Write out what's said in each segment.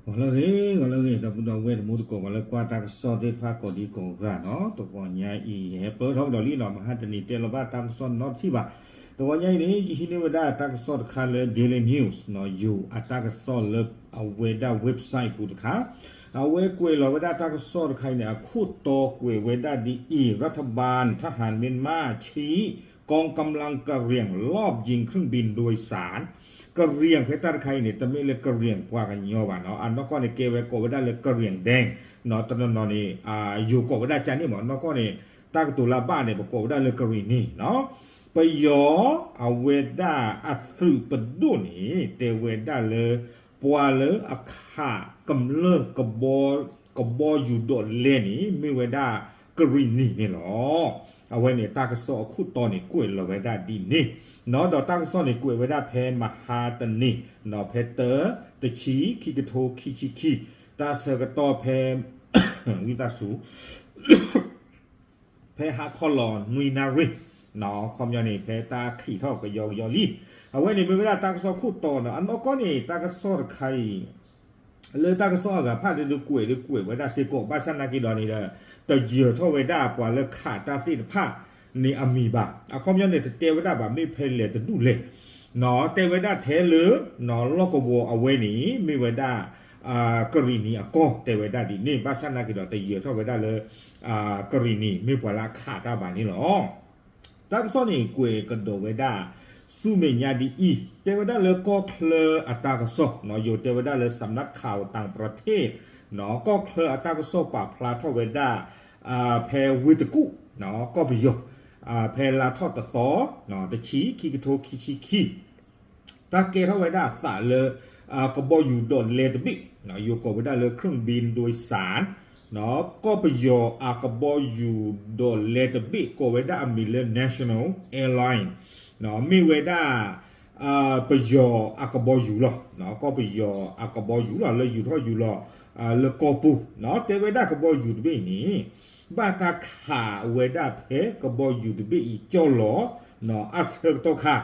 ဂီၤလၢအဂ့ၤ ဂီၤလၢအဂ့ၤ ဒီပုၢ်ဒီဝဲၢ်တံၤသကိး ဂီၤလၢကွၢ်တၢ်ကစီၣ်သ့ၣ်တဖၣ်ကိးဒံကိးဂၤနီၤ, တဂီၤညါအံၤ ဟဲပၢၢ်ထီၣ်ကဒီးလံနီၤ, မဟါတနံၤတဲလီၤဘၣ်တၢ်ကစီၣ်နီတထံၣ်ဘၣ်. တဂီၤညါအံၤန့ၣ် ယဟံးန့ၢ်ဝဲဒၣ်တၢ်ကစီၣ်တခါလၢ Daily News နီၤ, ယိၤအတၢ်ကစီၣ်လၢအဝဲဒၣ် website ပူၤတခါ, အဝဲကွဲးလီၤဝဲဒၣ်တၢ်ကစီၣ်တခါအံၤန့ၣ် အခိၣ်တီကွဲးဝဲဒၣ်ဒ်အံၤ, รัฐบาล ทหารเมียนมาชี้ กองกำลังกะเหรี่ยงลอบยิงเครื่องบินโดยสาร ကရံၣ်ဖဲတၢ်တခါအံၤန့ၣ် တမ့ၢ်လၢကရံၣ်ပှၤကညီဘၣ်နီၤ, အနီၢ်ကီၢ်န့ၣ် ကဲဝဲကိးဝဲဒၣ်လၢ ကရံၣ်ဒဲး နီၤ, တနီၤနီၤန့ၣ် ယိၤကိးဝဲဒၣ်ကန့ၣ်မး, အနီၢ်ကီၢ်န့ၣ် တၢ်ကတိၤလၢအဘၣ်န့ၣ် ပကိးဝဲဒၣ်လၢကရံၣ်နံၤနီၤ. ပယီၤအဝဲဒၣ်အသုးပဒိၣ်န့ၣ် တဲဝဲဒၣ်လၢ ပှၤလၢအခးကမျၢၢ် ကဘီယူၤဒိးလဲန့ၣ် မ့ၢ်ဝဲဒၣ်ကရံၣ်နံၤန့ၣ်လီၤ. အဝဲန့ၣ်တၢ်ကစီၣ်အခိၣ်တီန့ၣ် ကွဲးလီၤဝဲဒၣ်ဒ်န့ၣ်နီၤ, ဒီးတၢ်ကစီၣ်န့ၣ် ကွဲးဝဲဒၣ်ဖဲမဟါတနံၤနီၤ, ဖဲတၢ တဆံ ခံကထိခံဆံခံ, တၢ်ဆၢကတီၢ်ဖဲ ဝံသးစူၤ ဖဲဟါခီလီၤနွံနၣ်ရံၣ်နီၤ, ခီပညီန့ၣ် ဖဲတၢ်ခံးထီၣ်ကယီကယီလံ. အဝဲန့ၣ်မ့ၢ်ဝဲဒၣ်တၢ်ကစီၣ်ခိၣ်တီနီၤ, အနီၢ်ကီၢ်န့ၣ် တၢ်ကစီၣ်တခါအံၤ လၢတၢ်ကစီၣ်အဂၤဖၣ်ဒုးကွဲးဒုးကွဲးဝဲဒၣ်စ့ၢ်ကီး ဘၣ်ဆၣ်နာ်က့ဒီးန့ၣ်ဒီး တယၢၤထီၣ်ဝဲဒၣ်ပှၤလၢခးတၢ်သ့ၣ်တဖၣ်န့ၣ်အမံၤဘၣ်. အခီပညီန့ၣ် တတဲဝဲဒၣ်ဘၣ် မ့ၢ်ဖဲလဲၣ်တဒူၣ်လဲၣ်နီၤ, တဲဝဲဒၣ်ထဲလၢ လီၢ်ကဝီၤအဝဲန့ၣ် မ့ၢ်ဝဲဒၣ် ကရံၣ်နံၤအကီၢ် တဲဝဲဒၣ်ဒ်န့ၣ်, ဘၣ်ဆၣ်နာ်က့ဒီး တယၢၤထီၣ်ဝဲဒၣ်လၢ ကရံၣ်နံၤ မ့ၢ်ပှၤလၢအခးတၢ်ဘၣ်န့ၣ်လီၤ. တၢ်ကစီၣ်န့ၣ် ကွဲးကဒီးဝဲဒၣ် ဆူမဲာ်ညါဒ်အံၤ, တဲဝဲဒၣ်လၢကီၢ်ချၢအတၢ်ကစီၣ်နီၤ, ယိၤတဲဝဲဒၣ်လၢ สำนักข่าวต่างประเทศ နီၤ, ကီၢ်ချၢအတၢ်ကစီၣ်ပာ်ဖျါထီၣ်ဝဲဒၣ် ဖဲဝ့ၢ်တကူၣ် ကီၢ်ပယီၤ ဖဲလါထီၣ်တသီ တဆံ ခံကထိခံဆံခံ တၢ်ကဲထီၣ်ဝဲဒၣ်အသးလၢ ကဘီယူၤဒိးလဲတဘ့ၣ်, ယိၤကိးဝဲဒၣ်လၢ เครื่องบินโดยสาร ကီၢ်ပယီၤအကဘီယူၤဒိးလဲတဘ့ၣ် ကိးဝဲဒၣ်အမံၤလၢ National Airline မ့ၢ်ဝဲဒၣ် ပယီၤအကဘီယူၤလီၤ, ကီၢ်ပယီၤအကဘီယူၤလီၤ လၢယူၤထီၣ်ယူၤလီၤ လၢကီၢ်ပူၤ, တဲဝဲဒၣ်ကဘီယူၤတဘ့ၣ်အံၤန့ၣ် ဘၣ်တၢ်ခးဝဲဒၣ်ဖဲကဘီယူၤတဘ့ၣ်အံၤကၠီၣ်လီၤ အဆၢကတီၢ်ခါ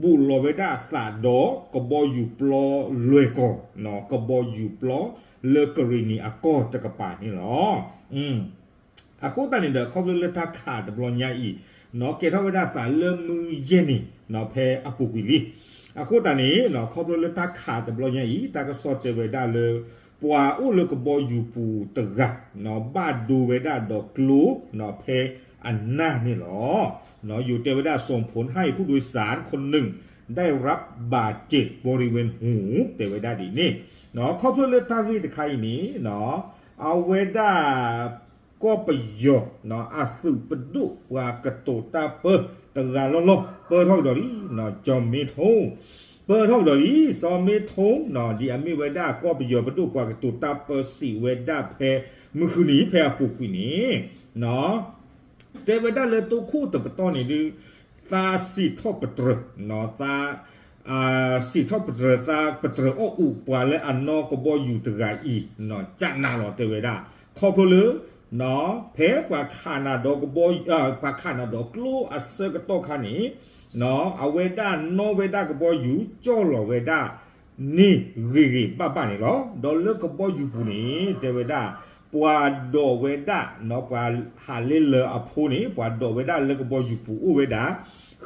ဘူးလီၤဝဲဒၣ်အသးဒီးကဘီယူၤပျီလွဲၢ်ကီၢ်, ကဘီယူၤပျီလၢကရံၣ်နံၤအကီၢ်တကပၤန့ၣ်လီၤ. အဃိသတးန့ၣ်ဒီး ခီဖျိလၢတၢ်ခးတဘျီညါအံၤ ကဲထီၣ်ဝဲဒၣ်သးလၢမုၢ်ယဲၢ်နံၤ ဖဲအပူၤကွံာ်လံ. အဃိသတးန့ၣ် ခီဖျိလၢတၢ်ခးတဘျီညါအံၤ တၢ်ကစီၣ်တဲဝဲဒၣ်လၢ ပှၤအိၣ်လၢကဘီယူၤပူၤတဂၤ ဘၣ်ဒိဝဲဒၣ်ဒီးကျိ ဖဲအနၢ်န့ၣ်လီၤ. ယိၤတဲဝဲဒၣ် ส่งผลให้ผู้โดยสารคนหนึ่งได้รับบาดเจ็บบริเวณหู တဲဝဲဒၣ်ဒ်န့ၣ်, ခီဖျိလၢတၢ်ဂ့ၢ်တခါအံၤန့ၣ် အဝဲဒၣ် ကီၢ်ပယီၤ အသုးပဒိၣ်ပှၤကတိၤတၢ်ပၢတဂၤလီၢ်လီၢ် ပၢထီၣ်ကဒီးလံ, စီၤမ့ထိ ပၢထီၣ်ကဒီးလံ. စီၤမ့ထိ ဒ်အမ့ၢ်ဝဲဒၣ်ကီၢ်ပယီၤပဒိၣ်ပှၤကတိၤတၢ်ပၢစံးဝဲဒၣ်ဖဲ မုၢ်ဃုနံၤဖဲအပူၤကွံာ်န့ၣ် တဲဝဲဒၣ်လၢတိခိၣ်တပတီၢ်န့ၣ်ဒုး သးစံးထီၣ်ပတြၢၤ သး စံးထီၣ်ပတြၢၤ သးပတြၢၤအီၣ်အူးပှၤလၢအနီၢ်ကဘီယူၤတဂၤအံၤ ကနးလီၤတဲဝဲဒၣ် ခီဖျိလၢ ဖဲပှၤခးနၤဒီးကဘီ ပှၤခးနၤဒီးကျိအဆၢကတီၢ်ခါန့ၣ် အဝဲဒၣ်နီၣ်ဝဲဒၣ်ကဘီယူၤ ကၠီၣ်လီၤဝဲဒၣ် န့ၢ်ဂ့ၤဂ့ၤဘၣ်ဘၣ်န့ၣ်လီၤ. ဒီးလၢကဘီယူၤပူၤန့ၣ် တဲဝဲဒၣ် ပှၤဒိးဝဲဒၣ် ပှၤဟးလ့လၢအဖိန့ၣ် ပှၤဒိးဝဲဒၣ်လၢကဘီယူၤပူၤအိၣ်ဝဲဒၣ်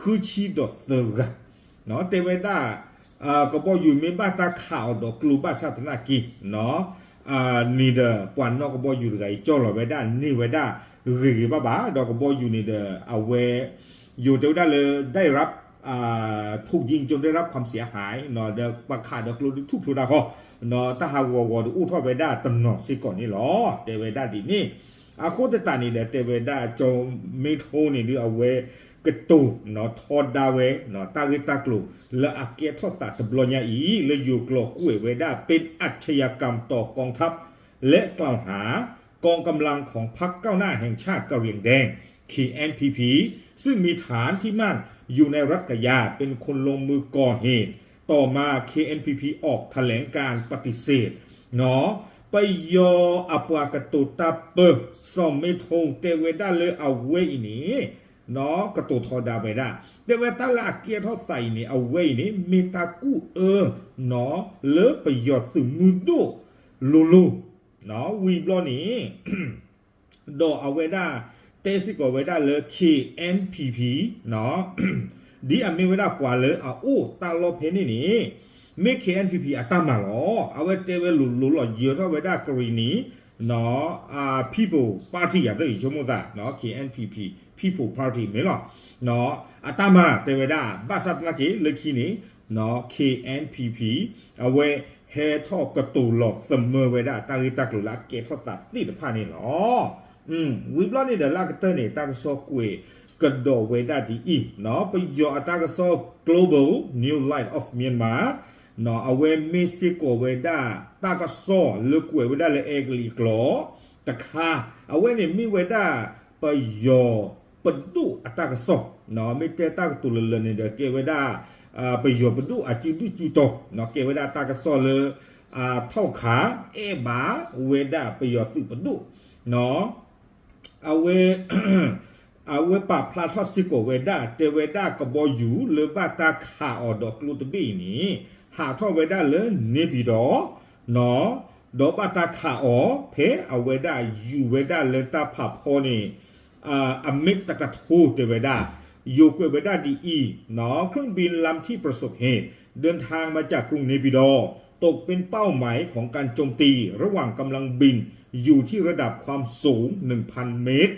ဃုဆံဒီးသၢဂၤ တဲဝဲဒၣ် ကဘီယူၤမ့ၢ်ဘၣ်တၢ်ခးအီၤဒီးကျိဘၣ်ဆၣ်သနာ်က့ န့ၣ်ဒီး ပှၤနီၣ်ကဘီယူၤတဂၤအံၤ ကၠီၣ်လီၤဝဲဒၣ်န့ၢ်ဝဲဒၣ် ဂ့ၤဂ့ၤဘၣ်ဘၣ် ဒီးကဘီယူၤန့ၣ်ဒီး အဝဲ ယိၤတဲဝဲဒၣ်လၢ ได้รับ ถูกยิงจนได้รับความเสียหาย ဒီးပှၤခးဒီးကျိဒုးထူၣ်ဖျိတၢ်ဃီ တၢ်ဟးဂီၤဂီၤဒုးအိၣ်ထီၣ်ဝဲဒၣ်တနီၤစ့ၢ်ကီးန့ၣ်လီၤ. တဲဝဲဒၣ်ဒ်န့ၣ် အဃိသတးန့ၣ်ဒီး တဲဝဲဒၣ် စီၤမ့ထိန့ၣ်ဒုး အဝဲကတိၤထီဒါဝဲ တၢ်ဂ့ၢ်တၢ်ကျိၤလၢအကဲထီၣ်သးတဘျီညါအံၤ လၢယိၤကျိာ်ကွဲးဝဲဒၣ် เป็นอาชญากรรมต่อกองทัพ และกล่าวหา กองกำลังของพรรคก้าวหน้าแห่งชาติกะเหรี่ยงแดง เคเอ็นพีพี ซึ่งมีฐานที่มั่นอยู่ในรัฐกะยา เป็นคนลงมือก่อเหตุ ต่อมา เคเอ็นพีพี ออกแถลงการณ์ปฏิเสธ ပယီၤအပှၤကတိၤတၢ်ပၢ စီၤမ့ထိ တဲဝဲဒၣ်လၢအဝဲအံၤန့ၣ် ကတိၤထီဒါဝဲဒၣ် တဲဝဲတၢ်လၢအကဲထီၣ်သးအံၤန့ၣ် အဝဲအံၤန့ၣ် မ့ၢ်တၢ်ကူၣ်အၢ လၢပယီၤသုးမုၢ်ဒိၣ် လိၤလိၤ, ဝံၤဘျီန့ၣ် ဒီးအဝဲဒၣ် တဲစ့ၢ်ကီးဝဲဒၣ်လၢ K N P P ဒ်အမ့ၢ်ဝဲဒၣ်ပှၤလၢအအိၣ်တၢ်လီၢ်ဖဲန့ၣ်န့ၣ် မ့ၢ် K N P P အတၢ်မၤလီၤ. အဝဲတဲဝဲလိၤလိၤလီၤ ယၢၤထီၣ်ဝဲဒၣ် Karenni People Party အသိး ယဆိကမိၣ်သး K N P P People Party မ့ၢ်လီၤ. အတၢ်မၤတဲဝဲဒၣ် ဘၣ်ဆၣ်သနာ်က့ လၢခံန့ၣ် K N P P အဝဲဟဲထီၣ်ကတိၤလီၤသမၢဝဲဒၣ်တၢ်ဂ့ၢ်တၢ်ကျိၤလၢအကဲထီၣ်သးသ့ၣ်တဖၣ်န့ၣ်လီၤ. ဝံၤဘျီန့ၣ်ဒီးလၢအကတၢၢ်န့ၣ် တၢ်ကစီၣ်ကွဲးကဒီးဝဲဒၣ်ဒ်အံၤ, ပယီၤအတၢ်ကစီၣ် Global New Light of Myanmar အဝဲမ့ၢ်စ့ၢ်ကီးဝဲဒၣ်တၢ်ကစီၣ်လၢကွဲးဝဲဒၣ်လၢအဲကလံးအကျိာ်တခါ, အဝဲန့ၣ်မ့ၢ်ဝဲဒၣ် ပယီၤပဒိၣ်အတၢ်ကစီၣ်, မ့ၢ်တဲတၢ်ကတိၤလၢလၢန့ၣ်ဒီး ကဲဝဲဒၣ် ပယီၤပဒိၣ်အစုဒုၣ်စုတီၤ, ကဲဝဲဒၣ်တၢ်ကစီၣ်လၢ ထီၣ်ခးအဲၣ်ဘၣ်ဝဲဒၣ်ပယီၤသုးပဒိၣ်, အဝဲ အဝဲပာ်ဖျါထီၣ်စ့ၢ်ကီးဝဲဒၣ် တဲဝဲဒၣ်ကဘီယူၤလၢဘၣ်တၢ်ခးအီၤဒီးကျိတဘ့ၣ်အံၤန့ၣ် ဟးထီၣ်ဝဲဒၣ်လၢန့ၣ်ပၠံၤဒီး ဒီးဘၣ်တၢ်ခးအီၤ ဖဲအဝဲဒၣ်ယူၤဝဲဒၣ်လၢတၢ်ဖးဖီန့ၣ် အမ့ၢ်တကထိတဲဝဲဒၣ်, ယိၤကွဲးဝဲဒၣ်ဒ်အံၤ, เครื่องบินลำที่ประสบเหตุ เดินทางมาจากกรุงเนปิดอร์ ตกเป็นเป้าหมายของการโจมตี ระหว่างกำลังบิน อยู่ที่ระดับความสูง หนึ่งพันเมตร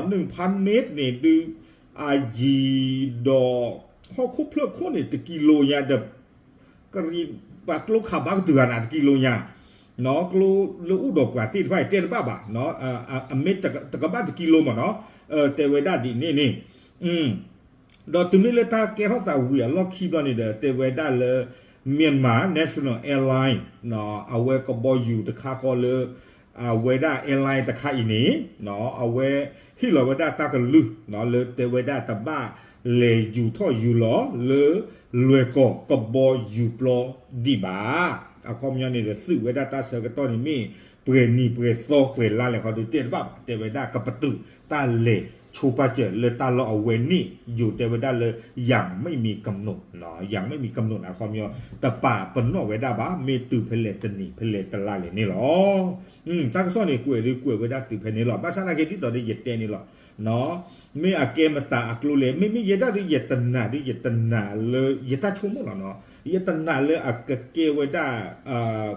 หนึ่งพันเมตร န့ၣ်ဒုး အယံၤဒီး ဟီၣ်ခိၣ်ဖျၢၣ်ခိၣ်န့ၣ် တကံလိညါဒီး ကရံၣ် ပှၤကျိခးဘၣ်ကတုၤဂၤန့ၣ် တကံလိညါ, ကျိလၢအိၣ်ဒီးပှၤသ့ၣ်တဖၣ်အံၤ တဲတဘၣ်ဘၣ်, အမ့ၢ်တကဘၣ်တကံလိမ့ၢ်နီၤ, တဲဝဲဒၣ်ဒ်န့ၣ်န့ၣ်, ဒီးတုၤမ့ၢ်လၢတၢ်ကဲထီၣ်သးဝံၤအလီၢ်ခံဘျီန့ၣ်ဒီး တဲဝဲဒၣ်လၢ Myanmar National Airline အဝဲကဘီယူၤတခါဃီလၢ အဝဲဒၣ် airline တခါအံၤန့ၣ် အဝဲဟ့ၣ်လီၤဝဲဒၣ်တၢ်ကလုၢ် လၢတဲဝဲဒၣ်တဘၣ်လဲၤယူၤထီၣ်ယူၤလီၤလၢလွဲၢ်ကီၢ်ကဘီယူၤပျီဒံးဘၣ်. အခီပညီန့ၣ်ဒီး သုးဝဲဒၣ်တၢ်ဆၢကတီၢ်န့ၣ်မ့ၢ်ပှဲၤနံၤပှဲၤသီပှဲၤလါလဲၣ်ခီဒီး တဲတဘၣ်ဘၣ်, တဲဝဲဒၣ်ကပတုာ်တၢ်လဲၤဆိပာ်စၢၤလၢတၢ်လီၢ်အဝဲန့ၣ် ယိၤတဲဝဲဒၣ်လၢ ယၤမ့ၢ်မံၤကမျိး, ယၤမ့ၢ်မံၤကမျိးန့ၣ် အခီပညီ တပာ်ပနီၣ်ဝဲဒၣ်ဘၣ် မ့ၢ်တုၤဖဲလဲၣ်တနံၤဖဲလဲၣ်တလါလဲၣ်န့ၣ်လီၤ. တၢ်ကစီၣ်န့ၣ် ကွဲးဒုးကွဲးဝဲဒၣ်တုၤဖဲန့ၣ်လီၤ. ဘၣ်ဆၣ်သနာ်က့ဒ်သိးဒီးယတဲန့ၣ်လီၤ. မ့ၢ်အကဲမတၤအကျိလဲၣ်, မ့မ့ၢ်ယဲဒၣ်ဒုးယတနာ်ဒုး ယတနာ်လၢ ယတၢ်ဆိကမိၣ်လီၤနီၤ, ယတနာ်လၢအကကဲဝဲဒၣ်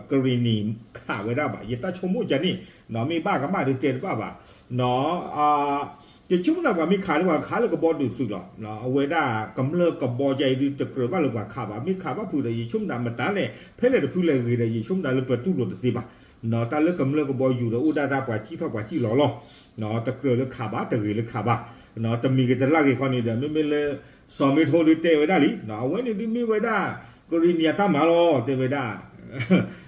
ကရံၣ်နံၣ်ခးဝဲဒၣ်ဘၣ်, ယတၢ်ဆိကမိၣ်ယၤန့ၣ် မ့ၢ်ဘၣ်ကမၣ်ဒုးတဲတဘၣ်ဘၣ်. ယဆိကမိၣ်သးပှၤမ့ၢ်ခးလၢပှၤခးလၢကဘီဒုးသုးလီၤ. အဝဲဒၣ်ကမျၢၢ်ကဘီယါအံၤဒုးတကြၢးဘၣ်လၢပှၤခးဘၣ်, မ့ၢ်ခးဘၣ်ဖုးဒီး ယဆိကမိၣ်သးမတၤလဲၣ် ဖဲလဲၣ်တဖုလဲၣ်ဂ့ၤဒီး ယဆိကမိၣ်သးလၢပတူၢ်လိာ်တသ့ဘၣ်. တၢ်လၢကမျၢၢ်ကဘီယူၤဒီးအိၣ်ဒၣ်တၢ်ပှၤစံၣ်ထီၣ်ပှၤစံၣ်လီၤလီၤ. တကြၢးလၢခးဘၣ် တဂ့ၤလၢခးဘၣ်. တမံၤဂ့ၤတလၢ်ဂ့ၤခီန့ၣ်ဒီး မ့မ့ၢ်လၢ စီၤမ့ထိဒုးတဲဝဲဒၣ်လံ, အဝဲန့ၣ်ဒုးမ့ၢ်ဝဲဒၣ် ကရံၣ်နံၣ်အတၢ်မၤလီၤ တဲဝဲဒၣ်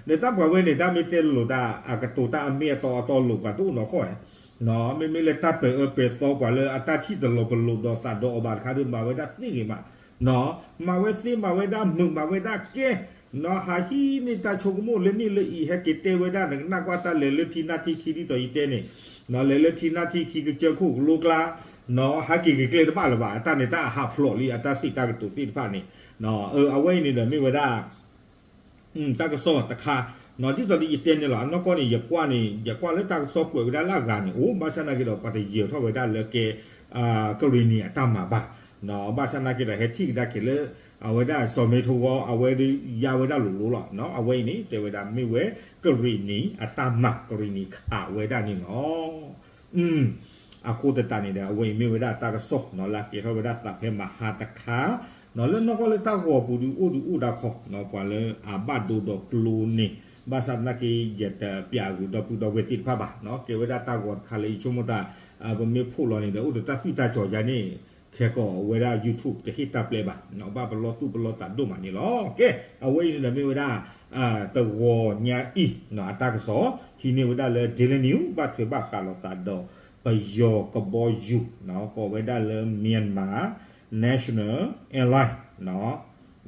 ဒီးတၢ်ပှၤဝဲန့ၣ် တၢ်မ့ၢ်တဲလိာ်တၢ်အကတိၤတၢ်အမ့ၢ်အတီအတီလိာ်ပှၤတအိၣ်နီၢ်ကီၢ်, မ့မ့ၢ်လၢတၢ်ပၢၢ်အၢပၢၢ်သီပှၤလၢအတၢ်ထံၣ်တလီၤပလိာ်ဒီးသးဒီးအီၤဘၣ်တခါဒီး မၤဝဲဒၣ်သ့ဂ့ၤမး, မၤဝဲသ့မၤဝဲဒၣ်မုာ်မၤဝဲဒၣ်ကဲ, ဟးဟံးန့ၢ်တၢ်ဆိကမိၣ်လၢန့ၣ်လၢအံၤ ဟဲက့ၤတဲဝဲဒၣ် နကနၣ်ကွၢ်တၢ်လဲၤလၢထံနၢ်ထံခံဒ်သိးယတဲန့ၣ်, လဲၤလၢထံနၢ်ထံခံကစၢၢ်ခိၣ်ကလိကျါ ဟးက့ၤဂ့ၤကျဲတဘၣ်လၢၤဘၣ်, အတၢ်န့ၣ်တၢ်အဟးဖျိးလံ အတၢ်စံးတၢ်ကတိၤသ့ၣ်တဖၣ်န့ၣ်, အဝဲအံၤန့ၣ်ဒီးမ့ၢ်ဝဲဒၣ် တၢ်ကစီၣ်တခါ, ဒ်သိးဒီးယတဲန့ၣ်လီၤ. အနီၢ်ကီၢ်န့ၣ် ယကွၢ်န့ၣ် ယကွၢ်လၢတၢ်ကစီၣ်ကွဲးဝဲဒၣ်လၢအဂၤန့ၣ်အိၣ်, ဘၣ်ဆၣ်သနာ်က့ဒီး ပှၤတယၢၤထီၣ်ဝဲဒၣ်လၢကဲ ကရံၣ်နံၣ်အတၢ်မၤဘၣ်, ဘၣ်ဆၣ်သနာ်က့ဒီး ဟဲထံၣ်ကဒါက့ၤလၢ အဝဲဒၣ်စီၤမ့ထိဂီၢ် အဝဲဒုးယါဝဲဒၣ်လိၤလိၤလီၤ. အဝဲအံၤန့ၣ် တဲဝဲဒၣ်မ့ၢ်ဝဲ ကရံၣ်နံၣ်အတၢ်မၤ ကရံၣ်နံၣ်ခးဝဲဒၣ်န့ၣ်လီၤ. အဃိသတးန့ၣ်ဒီး အဝဲအံၤမ့ၢ်ဝဲဒၣ်တၢ်ကစီၣ်လၢအကဲထီၣ်ဝဲဒၣ်သးဖဲမဟါတခါ, လၢနီၢ်ကီၢ်လၢတၢ်ဂီၤပူၤဒုးအိၣ်ဒုးအိၣ်ဒၣ်ခီ, ပှၤလၢအဘၣ်ဒိဒီးကျိန့ၣ်, ဘၣ်ဆၣ်သနာ်က့ ယတပျးဂုၤဒီပုၢ်ဒီဝဲၢ်သ့ၣ်တဖၣ်ဘၣ်, ကဲဝဲဒၣ်တၢ်ဂီၤတခါလၢယဆိကမိၣ်တၢ် ပမ့ၢ်ဖှိၣ်လီၤန့ၣ်ဒီး အိၣ်ဒီးတၢ်သွံၣ်တၢ်စီၤယါန့ၣ်, ခဲကိာ်ဝဲဒၣ် YouTube တဟ့ၣ်တၢ်ပျဲဘၣ်, ဘၣ်ပလီၢ်သူၣ်ပလီၢ်သးဒိၣ်မးန့ၣ်လီၤ. ကဲ, အဝဲအံၤန့ၣ်ဒီးမ့ၢ်ဝဲဒၣ် တဂီၤညါအံၤ အတၢ်ကစီၣ် ဟံးန့ၢ်ဝဲဒၣ်လၢ Daily News ဘၣ်ထွဲဘၣ်ဃးလိာ်သးဒီး ပယီၤကဘီယူၤ ကိးဝဲဒၣ်လၢ Myanmar National Airline, မ့ၢ်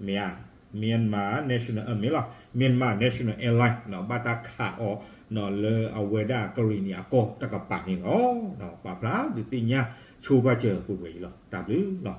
ဧါ, Myanmar National, မ့ၢ်လီၤ, Myanmar National Airline ဘၣ်တၢ်ခးအီၤ လၢအဝဲဒၣ်ကရံၣ်နံၣ်အကီၢ်တကပၤန့ၣ်လီၤ. ပာ်ဖျါဒုးသ့ၣ်ညါဆိပာ်စၢၤပှဲၤပှဲၤအံၤလီၤ. တၢ်ဘျုးလီၤ.